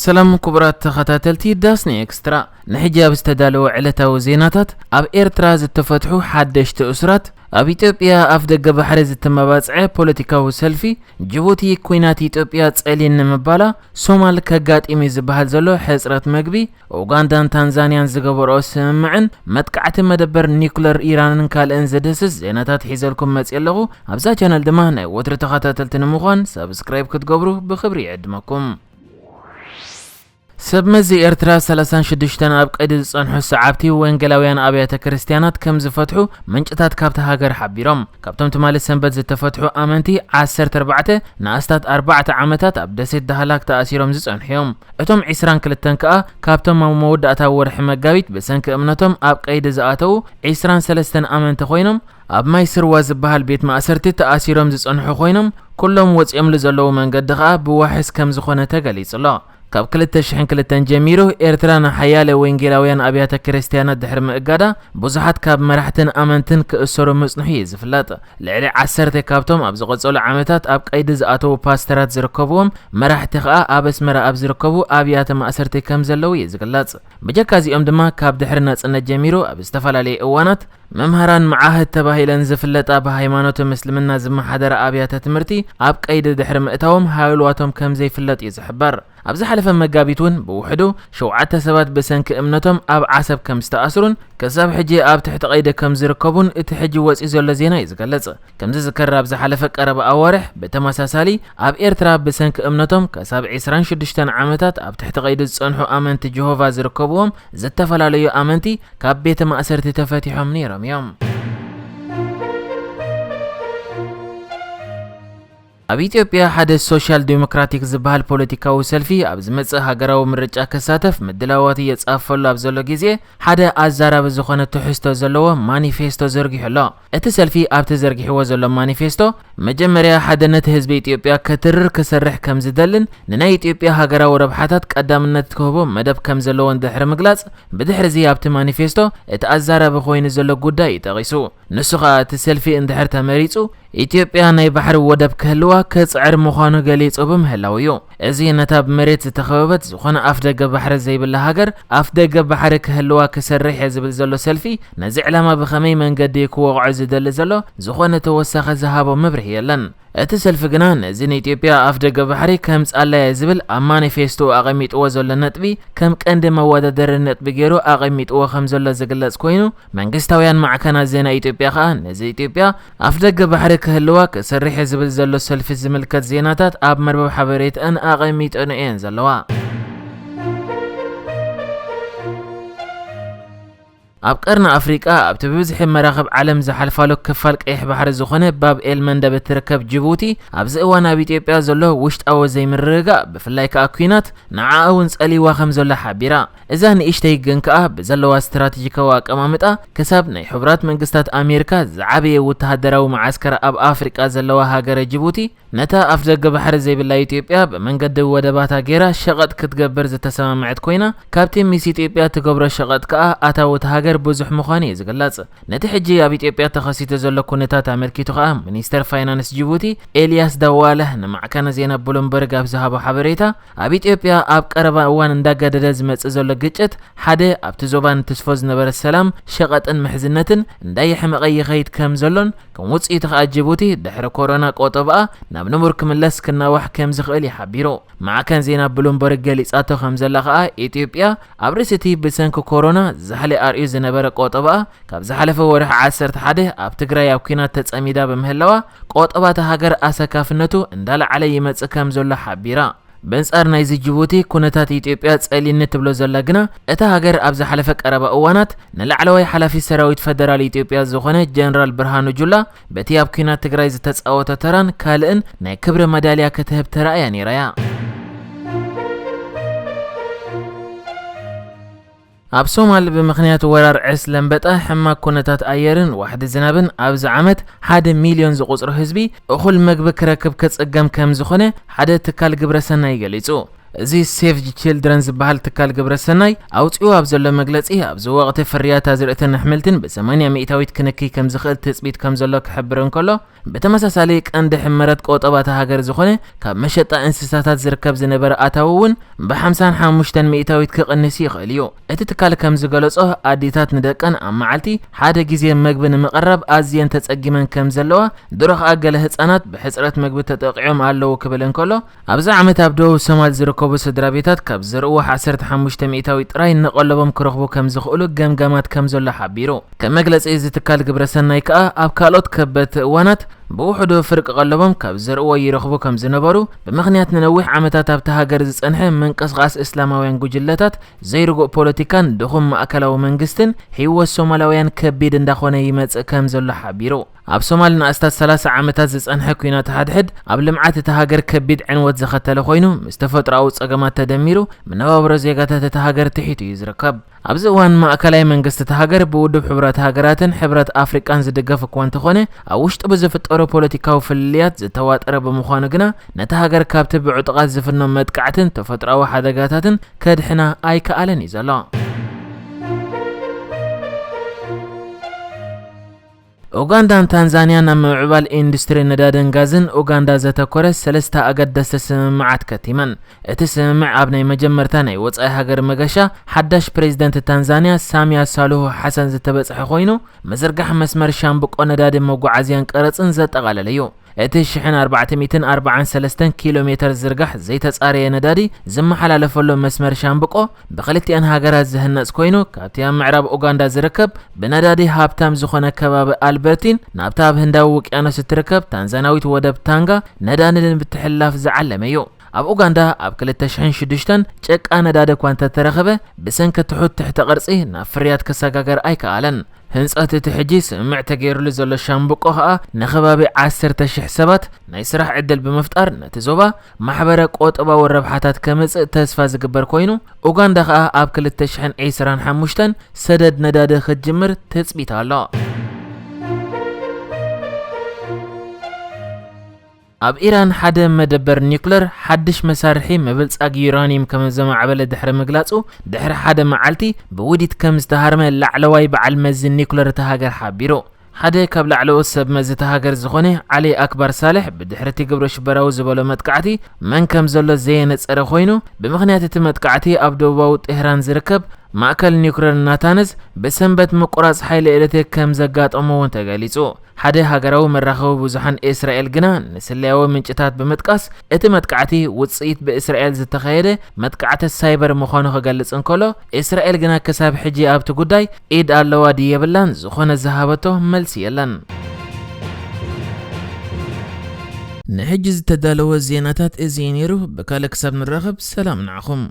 ሰላም ክቡራት ተኸታተልቲ ዳስኒ ኤክስትራ፣ ንሕጂ ኣብ ዝተዳለወ ዕለታዊ ዜናታት፣ ኣብ ኤርትራ ዝተፈትሑ ሓደሽቲ እሱራት፣ ኣብ ኢትዮጵያ ኣፍ ደገ ባሕሪ ዝተመባጽዐ ፖለቲካዊ ሰልፊ፣ ጅቡቲ ኲናት ኢትዮጵያ ጸሊን ንምባላ፣ ሶማል ከጋጢም እዩ ዝበሃል ዘሎ ሕጽረት መግቢ፣ ኡጋንዳን ታንዛንያን ዝገበርኦ ስምምዕን መጥቃዕቲ መደበር ኒኩለር ኢራንን ካልእን ዝድህስስ ዜናታት ሒዘልኩም መጽየ ኣለኹ። ኣብዛ ቻነል ድማ ናይ ወትሪ ተኸታተልቲ ንምዃን ሳብስክራይብ ክትገብሩ ብኽብሪ ይዕድመኩም። ሰብ መዚ ኤርትራ ሰላሳን ሽዱሽተን ኣብ ቀይዲ ዝጸንሑ ሰዓብቲ ወንጌላውያን ኣብያተ ክርስቲያናት ከም ዝፈትሑ ምንጭታት ካብታ ሃገር ሓቢሮም። ካብቶም ትማሊ ሰንበት ዝተፈትሑ ኣመንቲ ዓሰርተ ኣርባዕተ ንኣስታት ኣርባዕተ ዓመታት ኣብ ደሴት ዳህላክ ተኣሲሮም ዝጸንሑ እዮም። እቶም ዒስራን ክልተን ከኣ ካብቶም ኣብ መወዳእታ ወርሒ መጋቢት ብሰንኪ እምነቶም ኣብ ቀይዲ ዝኣተዉ ዒስራን ሰለስተን ኣመንቲ ኮይኖም ኣብ ማይ ስርዋ ዝበሃል ቤት ማእሰርቲ ተኣሲሮም ዝጸንሑ ኮይኖም ኩሎም ወጺኦምሉ ዘለዉ መንገዲ ከኣ ብዋሕስ ከም ዝኾነ ተገሊጹ ኣሎ። ካብ ክልተ ሽሕን ክልተን ጀሚሩ ኤርትራ ንሓያለ ወንጌላውያን ኣብያተ ክርስቲያናት ድሕሪ ምእጋዳ ብዙሓት ካብ መራሕትን ኣመንትን ክእሰሩ ምጽንሑ እዩ ዝፍለጥ። ልዕሊ ዓሰርተ ካብቶም ኣብ ዝቐጸሉ ዓመታት ኣብ ቀይዲ ዝኣተዉ ፓስተራት ዝርከብዎም መራሕቲ ከኣ ኣብ ኣስመራ ኣብ ዝርከቡ ኣብያተ ማእሰርቲ ከም ዘለዉ እዩ ዝግለጽ። ብጀካ እዚኦም ድማ ካብ ድሕሪ ናጽነት ጀሚሩ ኣብ ዝተፈላለየ እዋናት መምሃራን መዓህድ ተባሂለን ዝፍለጣ ብሃይማኖት ምስልምና ዝመሓደራ ኣብያተ ትምህርቲ ኣብ ቀይዲ ድሕሪ ምእታዎም ሃልዋቶም ከም ዘይፍለጥ እዩ ዝሕበር። ኣብ ዝሓለፈ መጋቢት እውን ብውሕዱ ሸውዓተ ሰባት ብሰንኪ እምነቶም ኣብ ዓሰብ ከም ዝተኣስሩን ክሳብ ሕጂ ኣብ ትሕቲ ቀይዲ ከም ዝርከቡን እቲ ሕጂ ወፂኡ ዘሎ ዜና እዩ ዝገልጽ። ከም ዝዝከር ኣብ ዝሓለፈ ቀረባ ኣዋርሕ ብተመሳሳሊ ኣብ ኤርትራ ብሰንኪ እምነቶም ክሳብ ዒስራን ሽዱሽተን ዓመታት ኣብ ትሕቲ ቀይዲ ዝጸንሑ ኣመንቲ ጀሆቫ ዝርከብዎም ዝተፈላለዩ ኣመንቲ ካብ ቤተ ማእሰርቲ ተፈቲሖም ነይሮም እዮም። ኣብ ኢትዮጵያ ሓደ ሶሻል ዲሞክራቲክ ዝበሃል ፖለቲካዊ ሰልፊ ኣብ ዝመጽእ ሃገራዊ ምርጫ ክሳተፍ ምድላዋት እየጻፈሉ ኣብ ዘሎ ግዜ ሓደ ኣዛራቢ ዝኾነ ትሕዝቶ ዘለዎ ማኒፌስቶ ዘርጊሑ ኣሎ። እቲ ሰልፊ ኣብቲ ዘርጊሕዎ ዘሎ ማኒፌስቶ መጀመርያ ሓድነት ህዝቢ ኢትዮጵያ ከትርር ክሰርሕ ከም ዝደልን ንናይ ኢትዮጵያ ሃገራዊ ረብሓታት ቀዳምነት ክህቦ መደብ ከም ዘለዎን ድሕሪ ምግላጽ ብድሕሪ እዚ ኣብቲ ማኒፌስቶ እቲ ኣዛራቢ ኮይኑ ዘሎ ጉዳይ እዩ ጠቒሱ። ንሱ ኸኣ እቲ ሰልፊ እንድሕር ተመሪጹ ኢትዮጵያ ናይ ባሕሪ ወደብ ክህልዋ ክጽዕር ምዃኑ ገሊጹ ብምህላው እዩ። እዚ ነታ ብመሬት ዝተኸበበት ዝኾነ ኣፍ ደገ ባሕሪ ዘይብላ ሃገር ኣፍ ደገ ባሕሪ ክህልዋ ክሰርሕ እየ ዝብል ዘሎ ሰልፊ ነዚ ዕላማ ብኸመይ መንገዲ እዩ ክወቕዖ ዝደሊ ዘሎ ዝኾነ ተወሳኺ ዝሃቦ መብርሂ የለን። እቲ ሰልፊ ግና ነዚ ንኢትዮጵያ ኣፍ ደገ ባሕሪ ከምጽኣላ እየ ዝብል ኣብ ማኒፌስቶኡ ኣቐሚጥዎ ዘሎ ነጥቢ ከም ቀንዲ መወዳደሪ ነጥቢ ገይሩ ኣቐሚጥዎ ከም ዘሎ ዝግለጽ ኮይኑ መንግስታውያን ማዕከናት ዜና ኢትዮጵያ ከኣ ነዚ ኢትዮጵያ ኣፍ ደገ ባሕሪ ክህልዋ ክሰርሕ እየ ዝብል ዘሎ ሰልፊ ዝምልከት ዜናታት ኣብ መርበብ ሓበሬተአን ኣቐሚጠን እየን ዘለዋ። ኣብ ቀርኒ ኣፍሪቃ ኣብቲ ብብዝሒ መራኽብ ዓለም ዝሓልፋሉ ክፋል ቀይሕ ባሕሪ ዝኾነ ባብ ኤል መንደብ እትርከብ ጅቡቲ ኣብዚ እዋን ኣብ ኢትዮጵያ ዘሎ ውሽጣዊ ዘይምርግጋእ ብፍላይ ከኣ ኲናት ንዓኣ እውን ጸሊዋ ከም ዘሎ ሓቢራ። እዛ ንእሽተይ ግን ከኣ ብዘለዋ ስትራቴጂካዊ ኣቀማምጣ ክሳብ ናይ ሕቡራት መንግስታት ኣሜሪካ ዝዓበየ ወተሃደራዊ መዓስከር ኣብ ኣፍሪቃ ዘለዋ ሃገረ ጅቡቲ ነታ ኣፍ ደገ ባሕሪ ዘይብላ ኢትዮጵያ ብመንገዲ ወደባታ ገይራ ሸቐጥ ክትገብር ዝተሰማምዐት ኮይና ካብቲ ምስ ኢትዮጵያ ትገብሮ ሸቐጥ ከኣ ኣታዊ እታ ሃገር ብዙሕ ምዃኑ እዩ ዝግለጽ። ነቲ ሕጂ ኣብ ኢትዮጵያ ተኸሲቱ ዘሎ ኩነታት ኣመልኪቱ ከኣ ሚኒስተር ፋይናንስ ጅቡቲ ኤልያስ ዳዋለህ ንማዕከነ ዜና ብሉምበርግ ኣብ ዝሃቦ ሓበሬታ ኣብ ኢትዮጵያ ኣብ ቀረባ እዋን እንዳጋደደ ዝመጽእ ዘሎ ግጭት ሓደ ኣብቲ ዞባ ንትስፎ ዝነበረ ሰላም ሸቐጥን ምሕዝነትን እንዳየሕመቐ ይኸይድ ከም ዘሎን ከም ውጽኢቱ ከኣ ጅቡቲ ድሕሪ ኮሮና ቆጠባኣ ናብ ንቡር ክምለስ ክናዋሕ ከም ዝኽእል እዩ ሓቢሩ። ማዕከን ዜና ብሉምበርግ ገሊጻቶ ከም ዘላ ከኣ ኢትዮጵያ ኣብ ርእሲ እቲ ብሰንኪ ኮሮና ዛሕሊ ኣርእዩ ዝነበረ ቆጠባኣ ካብ ዝሓለፈ ወርሒ ዓሰርተ ሓደ ኣብ ትግራይ ኣብ ኲናት ተጸሚዳ ብምህላዋ ቆጠባታ ሃገር ኣሰካፍነቱ እንዳለዓለ ይመጽእ ከም ዘሎ ሓቢራ። በንጻር ናይዚ ጅቡቲ ኩነታት ኢትዮጵያ ጸሊኒ ትብሎ ዘላ ግና እታ ሃገር ኣብ ዝሓለፈ ቀረባ እዋናት ንላዕለዋይ ሓላፊ ሰራዊት ፈደራል ኢትዮጵያ ዝኾነ ጀነራል ብርሃኑ ጁላ በቲ ኣብ ኲናት ትግራይ ዝተጻወቶ ተራን ካልእን ናይ ክብሪ መዳልያ ክትህብ ተራእያ ነይራ እያ። ኣብ ሶማል ብምኽንያት ወራር ዕስ ለምበጣ ሕማቅ ኩነታት ኣየርን ዋሕዲ ዝናብን ኣብዚ ዓመት ሓደ ሚልዮን ዝቑጽሩ ህዝቢ እኹል መግቢ ክረክብ ክጽገም ከም ዝኾነ ሓደ ትካል ግብረ ሰናይ ገሊጹ። እዚ ሴቭ ቺልድረን ዝበሃል ትካል ግብረ ሰናይ ኣውጺኡ ኣብ ዘሎ መግለጺ ኣብዚ ወቕቲ ፍርያት ኣዝርእትን ኣሕምልትን ብ80 ሚእታዊት ክንክይ ከም ዝኽእል ትጽቢት ከም ዘሎ ክሕብር እንከሎ ብተመሳሳሊ ቀንዲ ሕመረት ቆጠባ እታ ሃገር ዝኾነ ካብ መሸጣ እንስሳታት ዝርከብ ዝነበረ ኣታዊ እውን ብ55 ሚእታዊት ክቕንስ ይኽእል እዩ። እቲ ትካል ከም ዝገለጾ ኣዴታት ንደቀን ኣብ መዓልቲ ሓደ ግዜ መግቢ ንምቕራብ ኣዝየን ተጸጊመን ከም ዘለዋ፣ ድሮ ኸኣ ገለ ህጻናት ብሕጽረት መግቢ ተጠቂዖም ኣለዉ ክብል እንከሎ፣ ኣብዚ ዓመት ኣብ ደቡብ ሶማል ዝርከቡ ስድራ ቤታት ካብ ዘርእዎ ዓሰርተ ሓሙሽተ ሚእታዊ ጥራይ ንቐለቦም ክረኽቡ ከም ዝኽእሉ ገምጋማት ከም ዘሎ ሓቢሩ። ከም መግለጺ እዚ ትካል ግብረ ሰናይ ከኣ ኣብ ካልኦት ከበድቲ እዋናት ብውሕዱ ፍርቂ ቀለቦም ካብ ዘርእዎ ይረኽቡ ከም ዝነበሩ፣ ብምኽንያት ንነዊሕ ዓመታት ኣብቲ ሃገር ዝጸንሐ ምንቅስቓስ እስላማውያን ጉጅለታት፣ ዘይርጉእ ፖለቲካን ድኹም ማእከላዊ መንግስትን ህይወት ሶማላውያን ከቢድ እንዳኾነ ይመጽእ ከም ዘሎ ሓቢሩ። ኣብ ሶማል ንኣስታት ሰላሳ ዓመታት ዝጸንሐ ኲናት ሓድሕድ ኣብ ልምዓት እታ ሃገር ከቢድ ዕንወት ዘኸተለ ኮይኑ፣ ምስ ተፈጥሮኣዊ ጸገማት ተደሚሩ መነባብሮ ዜጋታት እታ ሃገር ትሒቱ እዩ ዝርከብ። ኣብዚ እዋን ማእከላይ መንግስቲ እታ ሃገር ብውድብ ሕቡራት ሃገራትን ሕብረት ኣፍሪቃን ዝድገፍ እኳ እንተኾነ፣ ኣብ ውሽጡ ብዝፍጠሩ ፖለቲካዊ ፍልልያት ዝተዋጠረ ብምዃኑ ግና፣ ነታ ሃገር ካብቲ ብዕጡቓት ዝፍኖ መጥቃዕትን ተፈጥሮኣዊ ሓደጋታትን ከድሕና ኣይከኣለን እዩ ዘሎ። ኡጋንዳን ታንዛንያን ኣብ ምምዕባል ኢንዱስትሪ ነዳድን ጋዝን ኡጋንዳ ዘተኮረ ሰለስተ ኣገደስቲ ስምምዓት ከቲመን። እቲ ስምምዕ ኣብ ናይ መጀመርታ ናይ ወጻኢ ሃገር መገሻ ሓዳሽ ፕሬዚደንት ታንዛንያ ሳሚያ ሳሉሁ ሓሰን ዝተበጽሐ ኮይኑ፣ ምዝርጋሕ መስመር ሻምብቆ ነዳዲ መጓዓዝያን ቀረጽን ዘጠቓለለ እዩ። እቲ ሽሕን ኣርባዕተ ሚእትን ኣርባዓን ሰለስተን ኪሎ ሜተር ዝርጋሕ ዘይተጻረየ ነዳዲ ዝመሓላለፈሉ መስመር ሻምብቆ ብክልቲኣን ሃገራት ዝህነጽ ኮይኑ፣ ካብቲ ኣብ ምዕራብ ኡጋንዳ ዝርከብ ብነዳዲ ሃብታም ዝኾነ ከባቢ ኣልበርቲን ናብታ ኣብ ህንዳዊ ውቅያኖስ እትርከብ ታንዛናዊት ወደብ ታንጋ ነዳዲ ንምትሕልላፍ ዝዓለመ እዩ። ኣብ ኡጋንዳ ኣብ ክልተ ሽሕን ሽዱሽተን ጨቃ ነዳዲ እኳ እንተተረኸበ፣ ብሰንኪ ትሑት ትሕተ ቅርጺ ናብ ፍርያት ክሰጋገር ኣይከኣለን። ህንጸት እቲ ሕጂ ስምምዕ ተገይሩሉ ዘሎ ሻምብቆ ከኣ ንከባቢ ዓሰርተ ሽሕ ሰባት ናይ ስራሕ ዕድል ብምፍጣር ነቲ ዞባ ማሕበረ ቆጠባዊ ረብሓታት ከምጽእ ተስፋ ዝግበር ኮይኑ፣ ኡጋንዳ ከኣ ኣብ ክልተ ሽሕን ዕስራን ሓሙሽተን ሰደድ ነዳዲ ክትጅምር ትጽቢት ኣሎ። ኣብ ኢራን ሓደ መደበር ኒውክለር ሓድሽ መሳርሒ ምብልጻግ ዩራኒየም ከም ዘማዕበለ ድሕሪ ምግላጹ፣ ድሕሪ ሓደ መዓልቲ ብውዲት ከም ዝተሃርመ ላዕለዋይ በዓል መዚ ኒውክለር እታ ሃገር ሓቢሩ። ሓደ ካብ ላዕለዎት ሰብ መዚ እታ ሃገር ዝኾነ ዓሊ ኣክባር ሳልሕ፣ ብድሕሪ እቲ ግብረ ሽበራዊ ዝበሎ መጥቃዕቲ መን ከም ዘሎ ዘየነጸረ ኮይኑ፣ ብምኽንያት እቲ መጥቃዕቲ ኣብ ደቡባዊ ጤህራን ዝርከብ ማእከል ኒውክለር ናታንዝ ብሰንበት ምቁራጽ ሓይሊ ኤሌክትሪክ ከም ዘጋጠሞ እውን ተገሊጹ። ሓደ ሃገራዊ መራኸቢ ብዙሓን እስራኤል ግና ንስለያዊ ምንጭታት ብምጥቃስ፣ እቲ መጥቃዕቲ ውጽኢት ብእስራኤል ዝተኻየደ መጥቃዕቲ ሳይበር ምዃኑ ክገልጽ እንከሎ፣ እስራኤል ግና ክሳብ ሕጂ ኣብቲ ጉዳይ ኢድ ኣለዋ ድዩ የብላን ዝኾነ ዝሃበቶ መልሲ የለን። ንሕጂ ዝተዳለወ ዜናታት እዚ እዩ ነይሩ። ብካልእ ክሳብ ንራኸብ ሰላም ንዓኹም።